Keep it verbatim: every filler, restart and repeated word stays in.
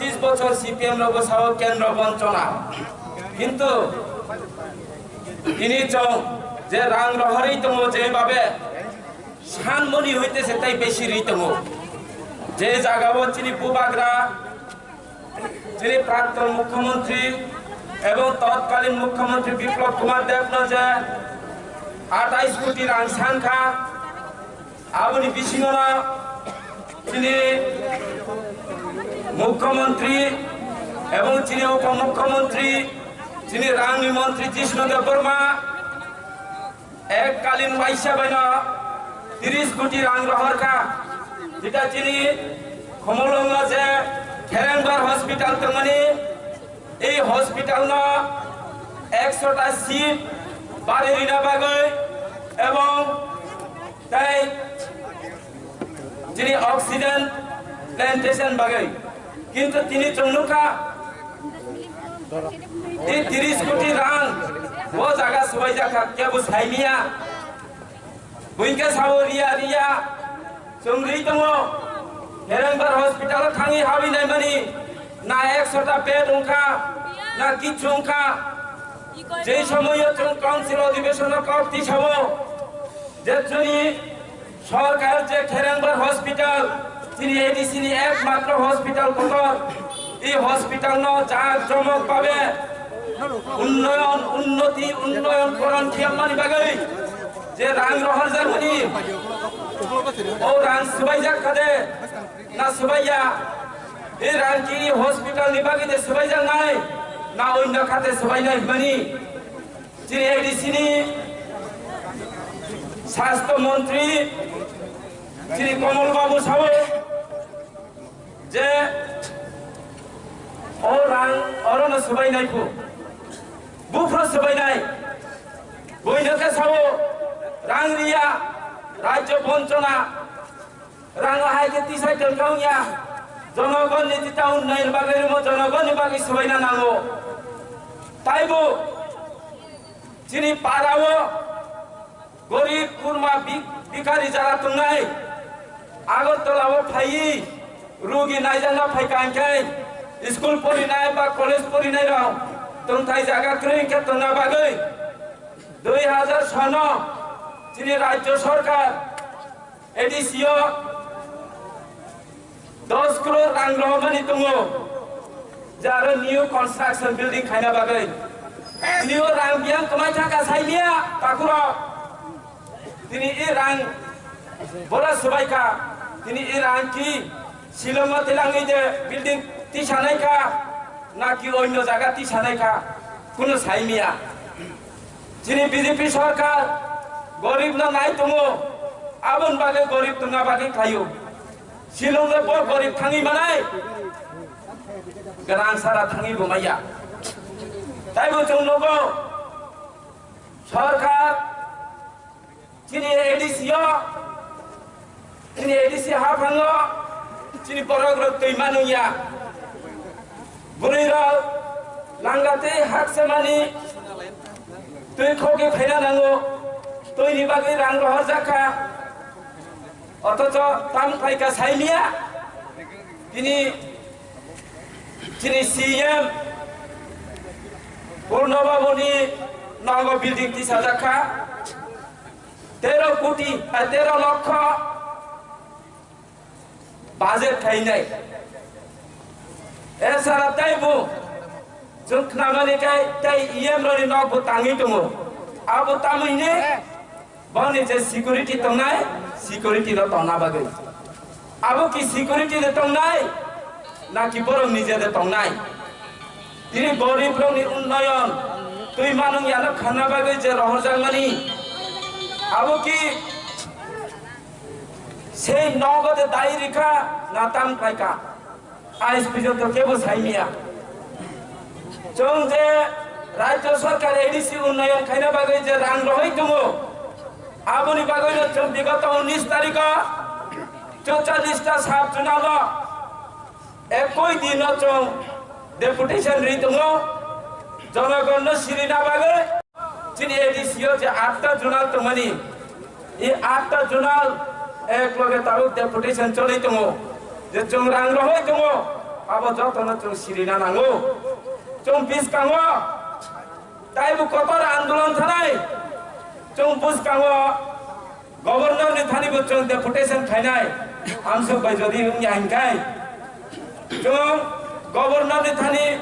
Tris bochor C P M rok bwsao kendro bonchona. Kintu tini chwng je rang rohorwi tongo, je babe sanmoni hoite se tai besi rwi tongo. Je jagao chini bubagra, chini prakton mukhyamantri ebong totkalin mukhyamantri Biplab Kumar Debno je atais koti rang sankha, aboni bisingono chini mukhyamantri ebong chini upomukhyamantri, chini rangni mantri Jishnu Debbarma ekkalin waisa baino tris koti rang rohorkha. Jeta chini Khumulwngo je Kherengbar hospital tongmani, ei hospital no ekshota seat bari rina bagwi ebong tei chini oxygen plantation bagwi. Kintu tini chwng nukha, tei tris koti rang bo jaga swbaijak kha, kebo saimiya. Buikhe sao riya riya chwng rwi tongo. Herengbar hospital thangwi habwi naimani na ekshota bed wngkha, na kichu wngkha. Je somoyo chwng council adhibeshon o kok tisao je chini sorkar je Kherengbar hospital, chini A D C ni ekmatro hospital kotor, ei hospital no jak jomok babe unnoyon, unnoti, unnoyon koron khiyamani bagwi je rang rohorjakmani, o rang swbaijak khade na swbaiya, ei rang ki hospital ni bagwi de swbaijaknai na onno khate swbainai hwnmani. Chini A D C ni Swasthya Montri chini Komol Babu sao je o rang orono swbainai phu, buphuru swbainai, buino khe sao rang riya, rajyo bonchona. Rang hai khe tisai tongkha wngya. Jonogonni jeta unnayon bagwi rwmo, jonogonni bagwi swbaina nango. Taibo chini parao gorib kurma bik-, bikari jara tongnai. Agartala o phaiwi rugi naijakna phaikha hinkhe school porinai ba college porinai rok tongthai jaga kwrwi hinkhe tongna bagwi dui hajar sono chini rajyo sorkar A D C o dos crore rang rohormani tongo, je aro new construction building khaina bagwi. New rang biyang kwmai thangkha saimia takhurok. Tini e rang bora swbaikha, tini e rang ki Shillong o tilangwi je building tisanaikha, na ki onno jaga tisanaikha, kunu saimia. Chini B J P sorkar gorib no nai tongo, aboni bagwi gorib tongna bagwi khlaio. Shillong le bo gorib thangwi manai, gwnang sara thangwi bo maya. Taibo chwng nugo, sorkar chini A D C o, chini A D C haphango, chini borok rok twi manungya. Bwrwi rok langa tei haksa mani twi khogwi phaina nango, twini bagwi rang rohorjak kha. Othocho tam khlai kha saimia, tini chini C M Purno Babuni nogo building tisajak kha, tero koti, ah, tero lokho budget khainai. Esara taibo chwng khnamani khe tei E M rokni nokbo tangwi tongo. Abo tamoni boni je security tongnai, security no tongna bagwi. Abo ki security de tongnai, naki borok nije de tongnai? Tini gorib rokni unnoyon, twi manung yano khanna bagwi je rohorjakmani, abo ki sei nogo de dai rikha na tam khlaikha? Ais pijor to kebo saimia. Chwng je rajyo sorkar A D C unnoyon khaina bagwi je rang rohoi tongo, aboni bagwi no chwng bigoto unis tarikho chutchallis ta sub zonal o ekoi din no chwng deputation ri tongo, jonogon no sirina bagwi. Chini A D C o je atta zonal tongmani, e atta zonal ek loge tabuk deputation choli tongo, je chwng rang rohoi tongo, Abo jotono chwng sirina nango. Chwng bwskango taibo kotor andolon thanai. Chwng bwskango governor ni thani bo chwng deputation khainai. Amsuk bai jodi wngya hinkhai chwng governor ni thani